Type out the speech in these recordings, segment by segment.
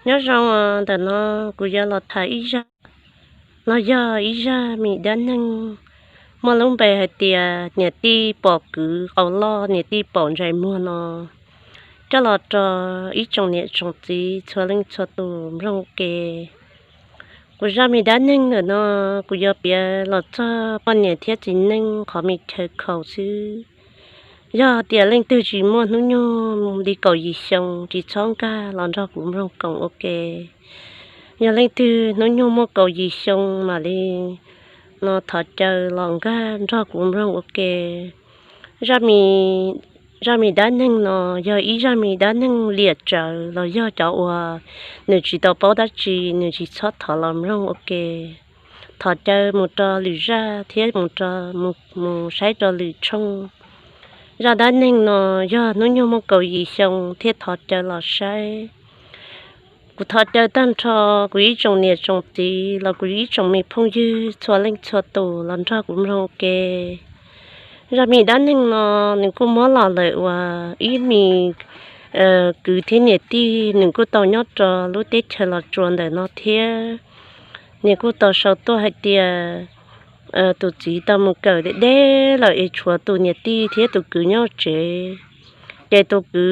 Nyob zoo, ntawm no kuv yuav los tham ib zaj, los yog ib zaj me dab neeg muaj lub npe hais tias niam tij pom kwv qau loj, niam tij pom ntsais muag no, coj los rau ib tsoom niam tsoom txiv txhua leej txhua tus mloog ua ke. Kuv zaj me dab neeg ntawm no kuv yuav piav los txog poj niam thiab txiv neej qhov me chaw khaus xwb. Yog tias leej twg tsis muaj hnub nyoog li kaum yim xyoo tsis txhob nkag los nrog kuv mloog koom ua ke. Yog leej twg hnub nyoog muaj kaum yim xyoo mam li no thov caw los nkag nrog kuv mloog ua ke. Zaj me dab neeg no yog ib zaj me dab neeg liam tsawv los yog cov uas nws tsis tau paub dab tsi, nws tsis txhob thov los mloog ua ke. Thov caw mus rau lwm zaj thiab mus rau, mus saib rau lwm tshooj. Zaj dab neeg no yog hnub nyoog muaj kaum yim xyoo thiab thov caw los saib. Kuv thov caw tag nrho kuv ib tsoom niam tsoom txiv los kuv ib tsoom me phooj ywg txhua leej txhua tus los nrog kuv mloog ua ke. Zaj me dab neeg no nws kuj muab los lawm uas ib me kwv thiab niam tij nws kuj tau nyob rau lub teb chaws Los Tsuas ntawm no thiab. Nws kuj tau sau tuaj hais tias tus txiv tau mus kawm deb deb lawm es tshuav tus niam tij thiab tus kwv nyob tsev. Ces tus kwv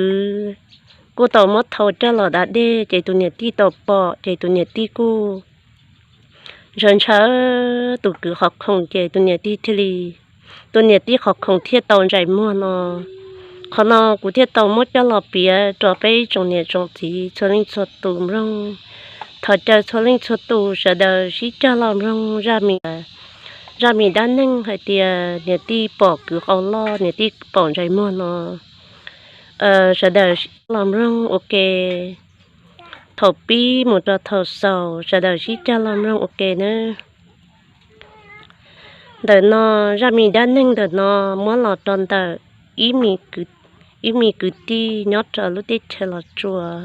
kuj tau muab thau coj los da dej, ces tus niam tij tau pom, ces tus niam tij kuj ntshaw ntshaw tus kwv qhov khoom, ces tus niam tij thiaj li, tus niam tij qhov khoom thiaj tau ntsais muag no. Qhov no kuv thiaj tau muab coj los piav rau peb ib tsoom niam tsoom txiv txhua leej txhua tus mloog. Thov caw txhua leej txhua tus sawv daws sib cog los mloog zaj me, zaj me dab neeg hais tias niam tij pom kwv qau loj, niam tij pom ntsais muag no. Sawv daws sib cog los mloog ua ke thaum pib mus rau thaum xaus, sawv daws sib cog los mloog ua ke nawb. Ntawm no, zaj me dab neeg ntawm no muab los rau ntawm ib me kwv tij nyob rau lub teb chaws Los Tsuas.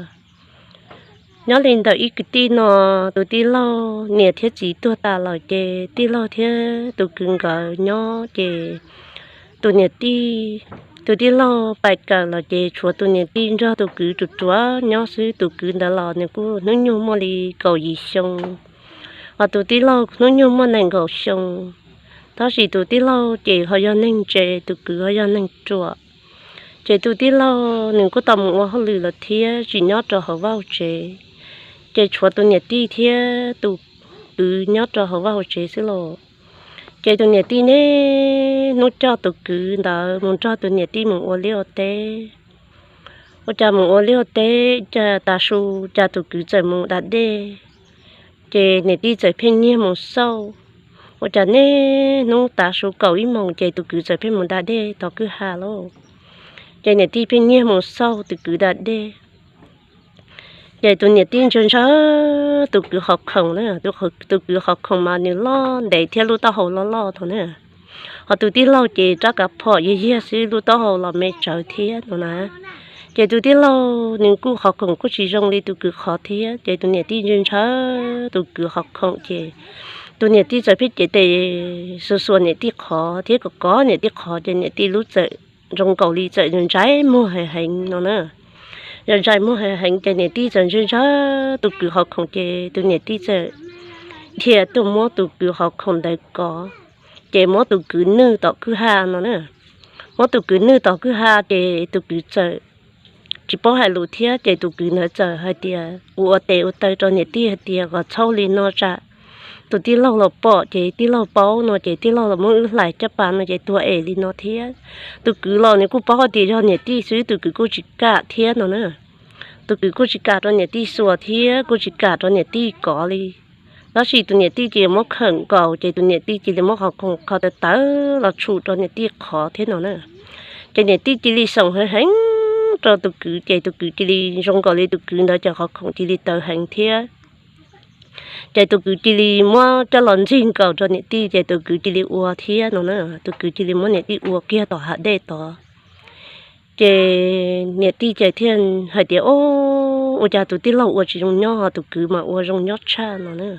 Nyob li ntawm ib kwv tij no, tus tij laug niam thiab txiv tuag tas lawm ces tij laug thiab tus kwv nkawd nyob ces tus niam tij, tus tij laug pais kawm los ces tshuav tus niam tij nrog tus kwv ruam ruam nyob xwb. Tus kwv ntawd los nws kuj hnub nyoog muaj li kaum yim xyoo, hos tus tij laug hnub nyoog muaj nees nkaum xyoo. Tab sis tus tij laug ces ho yog neeg ntse, tus kwv ho yog neeg ruam. Ces tus tij laug nws kuj tau mus ua hauj lwm lawm thiab tsis nyob rau hauv vaj hauv tsev, ces tshuav tus niam tij thiab tus kwv nyob rau hauv vaj hauv tsev xwb los. Ces tus niam tij niaj hnub coj tus kwv ntawd mus nrog tus niam tij mus ua liaj ua teb. Ua cas mus ua liaj ua teb cas tav su cas tus kwv txawm mus da dej. Ces niam tij txawm pheej nyiag mus xauj. Ua cas niaj hnub tav su kaum ib moos ces tus kwv txawm pheej mus da dej tom kwj ha lauj. Ces niam tij pheej nyiag mus xauj tus kwv da dej. Ces tus niam tij ntshaw ntshaw tus kwv qhov khoom na, tus kwv qhov khoom mas nws loj ntev thiab lub taub hau loj loj thaum na. Hos tus tij laug ces rab kav phom yag yag xwb, lub taub hau los me tsawv thiab no na. Ces tus tij laug nws kuj qhov khoom kuj tsis zoo li tus kwv qhov thiab, ces tus niam tij ntshaw ntshaw tus kwv qhov khoom ces tus niam tij txawm pheej cev tes xuas xuas niam tij qhov thiab kom kov niam tij qhov, ces niam tij lub txawm zoo nkaus li txawm ntshai muag heev heev no na. Ntshai muag heev heev ces niam tij txawm ntshaw ntshaw tus kwv qhov khoom ces tus niam tij txawm dhia tuaj muab tus kwv qhov khoom ntawd kov, ces muab tus kwv nwj tom kwj ha no na. Muab tus kwv nwj tom kwj ha ces tus kwv txawm tsis paub hais lus thiab, ces tus kwv ntawd txawm hais tias ua tes ua taw rau niam tij hais tias kom txhob li no tsam tus tij laug los pom ces tij laug paub no ces tij laug los muab wb hlais caj pas no ces tuag es li no thiab. Tus kwv los nws kuj paub hais tias yog niam tij xwb, tus kwv kuj tsis kam thiab no na. Tus kwv kuj tsis kam rau niam tij xuas thiab kuj tsis kam rau niam tij kov li. Tab sis tus niam tij cia li muab khawm nkaus ces tus niam tij cia li muab qhov khoom kho tawv tawv los tshum rau niam tij qhov thiab no na. Ces niam tij cia li xoom heev heev rau tus kwv ces tus kwv cia li zoo nkaus li tus kwv ntawd ces qhov khoom cia li tawv heev thiab. Ces tus kwv cia li muab coj los ntxig nkaus rau niam tij ces tus kwv cia li ua thiab no na. Tus kwv cia li muab niam tij ua kiag tom hav dej tod. Ces niam tij ces thiaj hais tias, Ua cas tus tij laug ua tsis zoo nyob ho tus kwv mas ua zoo nyob tshaj no na.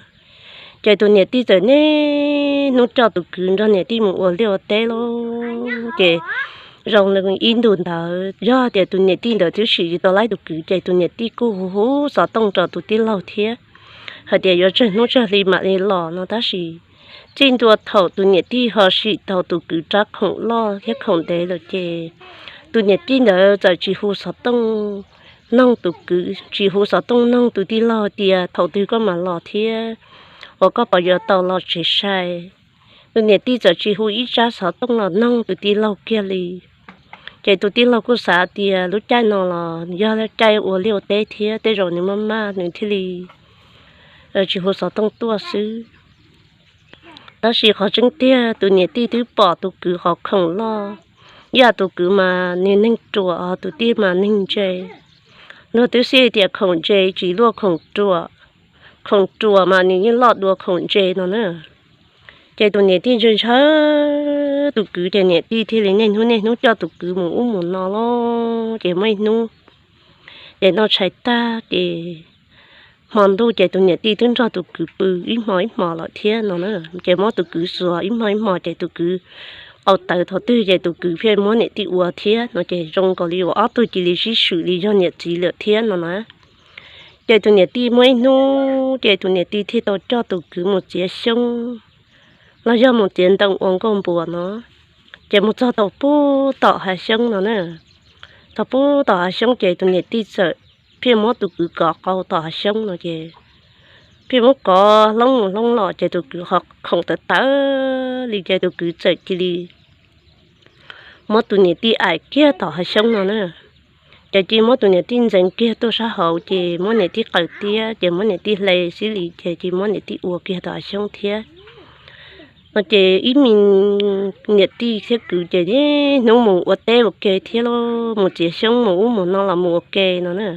Ces tus niam tij txawm niaj hnub coj tus kwv nrog niam tij mus ua liaj ua teb lauj. Ces Zoo li ib ntus ntawd yog tias tus niam tij ntawd twb sim tsis tau laib tus kwv ces tus niam tij kuj hu hu xov tooj rau tus tij laug thiab hais tias yuav tsawg hnub tsawg hli mam li los no, tab sis txij ntua thaum tus niam tij ho sim tau tus kwv rab khoom loj thiab khoom ntev lawm ces tus niam tij ntawd txawm tsis hu xov tooj noog tus kwv, tsis hu xov tooj noog tus tij laug tias thaum twg koj mam los thiab uas koj puas yuav tau los tsev sai. Tus niam tij txawm tsis hu ib tsab xov tooj los noog tus tij laug kiag li. Ces tus tij laug kuj xav tias lub caij no los yog caij ua liaj ua teb thiab tej zaum nws maj maj nws thiaj li tsis hu xov tooj tuaj xwb. Tab sis qhov tseeb tiag tus niam tij twb pom tus kwv qhov khoom loj, ib yam tus kwv mas nws neeg ruam, tus tij mas neeg ntse. Luag twb xij tias khoom ntse tsis luaj khoom ruam, khoom ruam mas nws yeej loj dua khoom ntse no na. Ces tus niam tij ntshaw ntshaw tus kwv ces niam tij thiaj li niaj hnub niaj hnub coj tus kwv mus ub mus no los ces muaj ib hnub ces noj tshais tag ces hmo ntuj ces tus niam tij twb nrog tus kwv pw ib hmo ib hmo lawm thiab no na. Ces muab tus kwv xuas ib hmo ib hmo ces tus kwv qau tawv thaum twg ces tus kwv thiaj muab niam tij ua thiab no ces zoo nkaus li uas ob tug cia li sib swm li yog niam txiv lawm thiab no na. Ces tus niam tij muaj ib hnub ces tus niam tij thiaj tau coj tus kwv mus txiav xyoob los yog mus txiav ntoo ua nkauj npuas no. Ces mus txog tau pub tom hav xyoob no na. Tau pub tom hav xyoob ces tus niam tij txawm pheej muab tus kwv kov qau tom hav xyoob no ces pheej muab kov hloov mus hloov los ces tus kwv qhov khoom tawv tawv li ces tus kwv txawm cia li muab tus niam tij aim kiag tom hav xyoob no na. Ces cia li muab tus niam tij ntxeev kiag tuaj sab hauv ces muab niam tij qaws tiab ces muab niam tij hle xib li ces cia li muab niam tij ua kiag tom hav xyoob thiab. No ces ib me niam tij thiab kwv ces niaj hnub mus ua teb ua ke thiab lauj, mus txiav xyoob mus ub mus no los mus ua ke no na.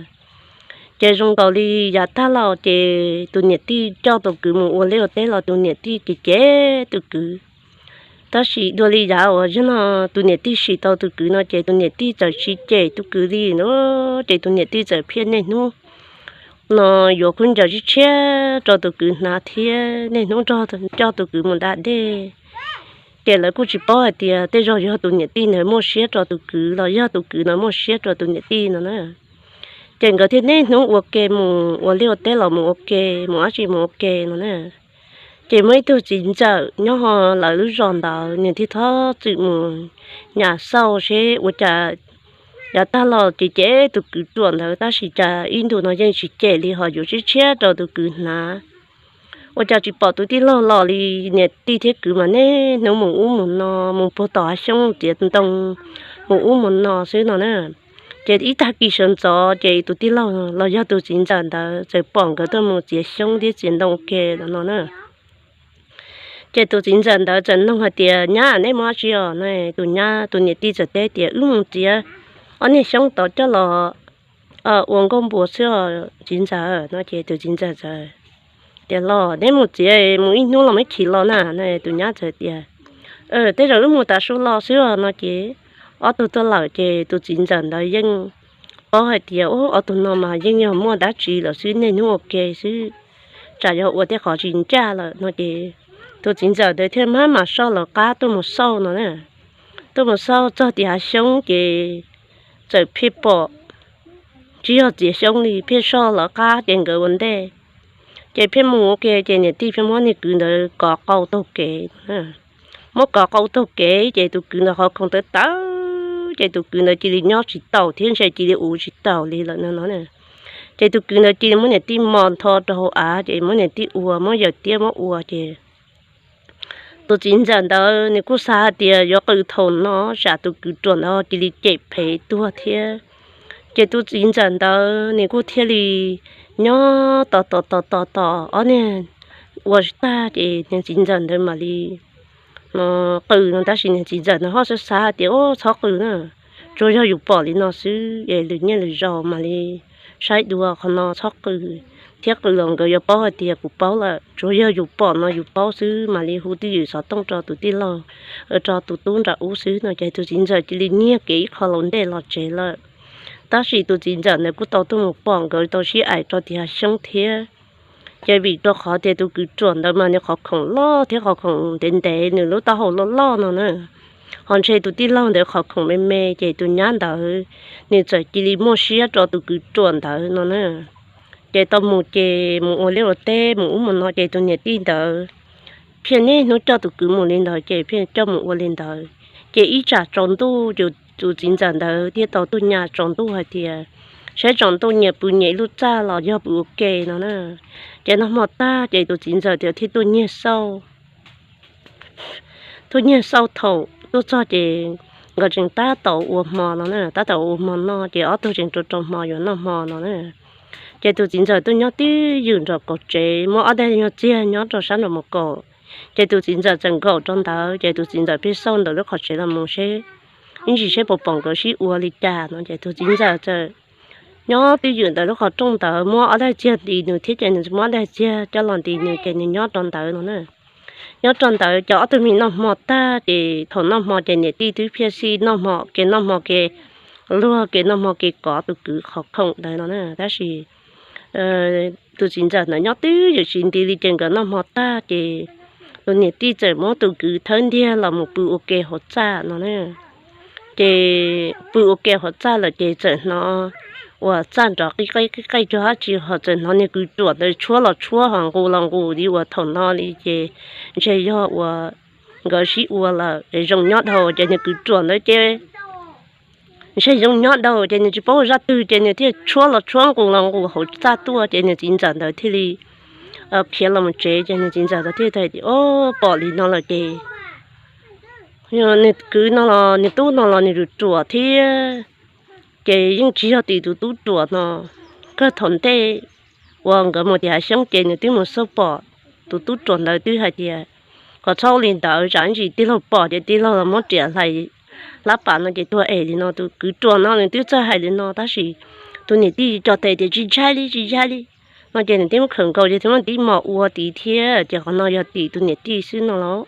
Ces zoo nkaus li yav tag los ces tus niam tij coj tus kwv mus ua liaj ua teb los tus niam tij cem cem tus kwv. Tab sis dua li yav uas yog no tus niam tij sim tau tus kwv no ces tus niam tij txawm tsis cem tus kwv li no, ces tus niam tij txawm pheej niaj hnub no yuav khaub ncaws tshiab tshiab rau tus kwv hnav thiab niaj hnub nrog coj tus kwv mus da dej. Ces lawv kuj tsis paub hais tias tej zaum yog tus niam tij ntawd muaj siab rau tus kwv los yog tus kwv no muaj siab rau tus niam tij no na. Ces nkawd thiaj niaj hnub ua ke mus ua liaj ua teb los mus ua ke, mus dab tsi mus ua ke no na. Ces muaj ib tug txiv ntxawm nyob lawv lub zos ntawd nws thiaj txhob txwm mus nyas xauj seb ua cas yav tag los ces cem tus kwv ruam ntawd tab sis cas ib ntus no yeej tsis cem li ho yuav tshiab tshiab rau tus kwv hnav. Ua cas tsis pom tus tij laug los li, niam tij thiab kwv mas niaj hnub mus ub mus no, mus puag tom hav xyoob txiav ntoo, mus ub mus no xwb no na. Ces ib tag kis sawv ntxov ces tus tij laug los yog tus txiv ntxawm ntawd txawm pom nkawd tuaj mus txiav xyoob thiab txiav ntoo ua ke no na. Ces tus txiv ntxawm ntawd txawm nug hais tias, Nyab, neb mus dab tsi os? No tus nyab, tus niam tij txawm teb tias, Wb mus txiav ob niag xyoob tod coj los ua nkauj npua xwb os txiv ntxawm. No ces tus txiv ntxawm txawm tias, Los neb mus txiav mus ib hnub los muaj ib chim los na. No tus nyab txawm tias, Tej zaum wb mus tav su los xwb os. No ces ob tug tuaj lawm ces tus txiv ntxawm ntawd yeej paub hais tias, Ub, ob tug no mas yeej yog muaj dab tsi lawm xwb, niaj hnub ua ke xwb, tsam yog ua tej qhov tsis ncaj lawm. No ces tus txiv ntxawm ntawd thiaj mam mam soj lawv qab tuaj mus xauj no na. Tuaj mus xauj txog tim hav xyoob ces txawm pheej pom, tsis yog txiav xyoob li, pheej soj lawv qab ces nkawd ua ntej. Ces pheej mus ua ke ces niam tij pheej muab niag kwv ntawd kov qau taug kev. Muab kov qau taug kev ces tus kwv ntawd qhov khoom tawv tawv ces tus kwv ntawd cia li nyob tsis taus thiab ntshe cia li ua tsis taus li lawm no no. Ces tus kwv ntawd cia li muab niam tij mos ntho rau hauv av ces muab niam tij ua, muab yawm tiab muab ua ces tus txiv ntxawm ntawd nws kuj xav hais tias yuav qw thaum no tsam tus kwv ruam ntawd cia li cem phem tuag thiab. Ces tus txiv ntxawm ntawd nws kuj thiaj li nyob tos tos tos tos tos ob niag ua tag ces niag txiv ntxawm ntawd mam li qw no. Tab sis niag txiv ntxawm ntawd ho xav xav hais tias, Ub, txhob qw na, tsuas yog yus pom li no xwb es lwm niaj lwm zaus mam li saib dua, qhov no txhob qw thiab, qw los nkawd yuav paub hais tias kuv paub lawm. Tsuas yog yus pom no yus paub xwb mam li hu twj ywm xov tooj rau tus tij laug, rau tus tub nram ub xwb no. Ces tus txiv ntxawm cia li nyiag kev ib qho laus ntej los tsev lawm. Tab sis tus txiv ntxawm ntawd kuj tau tuaj mus pom nkawd tau sib aim rau tim hav xyoob thiab. Ces vim rau qhov tias tus kwv ruam ntawd mas nws qhov khoom loj thiab qhov khoom ntev ntev, nws lub taub hau loj loj no na. Ho ntshe tus tij laug ntawd qhov khoom me me ces tus nyab ntawd nws txawm cia li muaj siab rau tus kwv ruam ntawd no na. Ces tau mus ces mus ua liaj ua teb mus ub mus no ces tus niam tij ntawd pheej niaj hnub coj tus kwv mus li ntawd ces pheej coj mus ua li ntawd. Ces ib tsam tsaus ntuj ces tus txiv ntxawm ntawd thiaj tau tuaj nyas tsaus ntuj hais tias, saib tsaus ntuj nyias pw nyias ib lub txaj los yog pw ua ke no na. Ces noj hmo tag ces tus txiv ntxawm thiaj tuaj nyiag xauj. Tuaj nyiag xauj thaum tuaj txog ces nkawd tseem tab tom ua hmo no na, tab tom ua hmo noj ces ob tug tseem rau rau hmo yuav noj hmo no na. Ces tus txiv ntxawm tuaj nyob twj ywm nraum qaum tsev muab ob daig nyuag txiag nyob rau sab nraum mus kaum. Ces tus txiv ntxawm txawm nkaum rau ntawd ces tus txiv ntxawm pheej xauj ntawm lub qhov tsev los mus seb ib ntsis seb puas pom nkawd sib ua li cas no ces tus txiv ntxawm txawm nyob twj ywm ntawm lub qhov rooj ntawd muab ob daig txiag ntis nws thiab ces nws muab ob daig txiag coj los ntis nws ces nws nyob rau ntawd no na. Nyob rau ntawd ces ob tug me noj hmo tag ces thaum noj hmo ces niam tij twb phiaj xij noj hmo ke noj hmo ke luag ke noj hmo ke kov tus kwv qhov khoom ntawd no na. Tab sis tus txiv ntxawm ntawd nyob twj ywm tsis nti li ces nkawd noj hmo tag ces tus niam tij txawm muab tus kwv thawb ntiag los mus pw ua ke hauv txaj no na. Ces pw ua ke hauv txaj lawm ces txawm hnov uas txaj nrov qij qej qij qej cuag dab tsi ho txawm hnov niag kwv ruam ntawd tshuab los tshuab ho nqus los nqus li uas thaum no li ces ntshe yog uas nkawd sib ua lawm es zoo nyob dhau ces niag kwv ruam ntawd ces ntshe zoo nyob dhau ces nws tsis paub ua zaj twg ces nws thiaj tshuab los tshuab nqus los nqus hauv txaj tuaj ces niag txiv ntxawm ntawd thiaj li khiav los mus tsev ces niag txiv ntxawm ntawd thiaj hais tias, o, pom li no lawm ces niag kwv no los niag tub no los nws ruam ruam thiab ces yeej tsis yog tim tus tub ruam no. Kawg thaum ntej uas nkawd mus tim hav xyoob ces nws twb mus xauj pom tus tub ruam ntawd twb hais tias kom txhob ua li ntawd tsam ntsis tij laug pom ces tij laug los muab riam hlais hlab pas no ces tuag es li no. Tus kwv ruam no nws twb txawj hais li no tab sis tus niam tij cog tes tias tsis ntshai li tsis ntshai li no ces nws twb muab khawm nkaus ces thiaj muab tib mos ua tid thiab ces qhov no yog tim tus niam tij xwb no los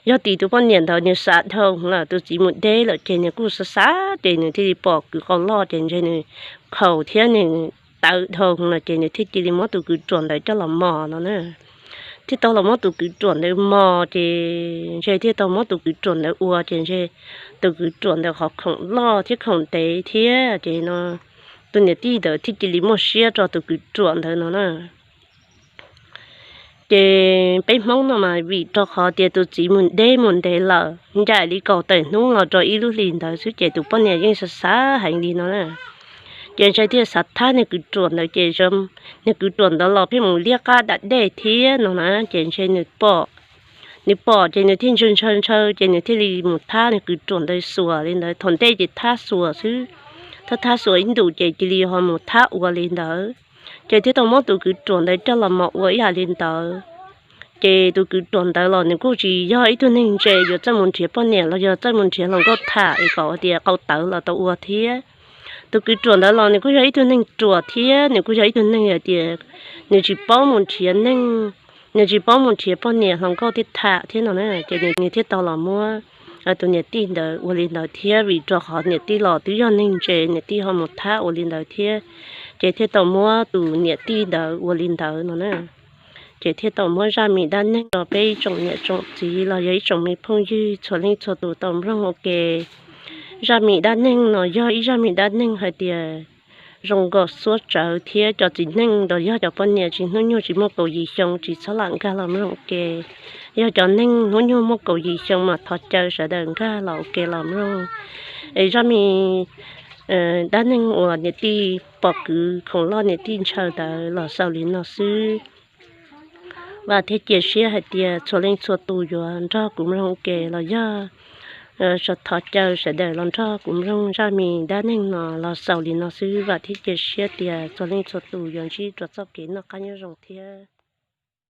yog tim tus poj niam ntawd nws xav dhau lawm tus txiv mus deb lawm ces nws kuj xav xav ces nws thiaj li pom kwv qau loj ces ntshe nws khaus thiab nws tawv dhau lawm ces nws thiaj cia li muab tus kwv ruam ntawd coj los mos no na. Thiaj tau los muab tus kwv ruam ntawd mos ces ntshe thiaj tau muab tus kwv ruam ntawd ua ces ntshe tus kwv ruam ntawd qhov khoom loj thiab khoom ntev thiab ces no tus niam tij ntawd thiaj cia li muaj siab rau tus kwv ruam ntawd no na. Ces peb Hmoob no mas vim rau qhov tias tus txiv mus deb mus ntev lawm ncaim li kaum tawm hnub los rau ib lub hlis ntawd xwb ces tus poj niam yeej xav xav heev li no na. Ces ntshe thiaj xav thab niag kwv ruam ntawd ces niag kwv ruam ntawd los pheej mus liab qab da dej thiab no na ces ntshe nws pom nws pom ces nws thiaj ntshaw ntshaw ntshaw ces nws thiaj li mus thab niag kwv ruam ntawd xuas li ntawd. Thaum ntej ces thab xuas xwb, thab thab xuas ib ntus ces cia li ho mus thab ua li ntawd. Ces thiaj tau muab tus kwv ruam ntawd coj los mos ua ib yam li ntawd. Ces tus kwv ruam ntawd los nws kuj tsis yog ib tug neeg ntse yuav txawj mus nrhiav poj niam los yog txawj mus nrhiav hluas nkauj tham es kom tias qau tawv los tau ua thiab. Tus kwv ruam ntawd los nws kuj yog ib tug neeg ruam thiab nws kuj yog ib tug neeg hais tias nws tsis paub mus nrhiav neeg, nws tsis paub mus nrhiav poj niam hluas nkauj thiab tham thiab no na ces nws thiaj tau los muab tus niam tij ntawd ua li ntawd thiab vim rau qhov niam tij los twb yog neeg ntse niam tij ho mus thab ua li ntawd thiab. Ces thiaj tau muab tus niam tij ntawd ua li ntawd no na. Ces thiaj tau muab zaj me dab neeg rau peb ib tsoom niam tsoom txiv los yog ib tsoom me phooj ywg txhua leej txhua tus tau mloog ua ke. Zaj me dab neeg no yog ib zaj me dab neeg hais tias zoo nkauj suab tsawv thiab cov txiv neej los yog cov poj niam tsis hnub nyoog tsis muaj kaum yim xyoo tsis txhob lam nkag los mloog ua ke. Yog cov neeg hnub nyoog muaj kaum yim xyoo mas thov caw sawv daws nkag los ua ke los mloog. Es zaj me dab neeg uas niam tij pom kwv khoom loj niam tij ntshaw ntawd los xaus li no xwb. Vam thiab cia siab hais tias txhua leej txhua tus yuav nrog kuv mloog ua ke los yog thov caw sawv daws los nrog kuv mloog zaj me dab neeg no los xaus li no xwb. Vam thiab cia siab tias txhua leej txhua tus yuav ntsib rau txoj kev noj qab nyob zoo thiab.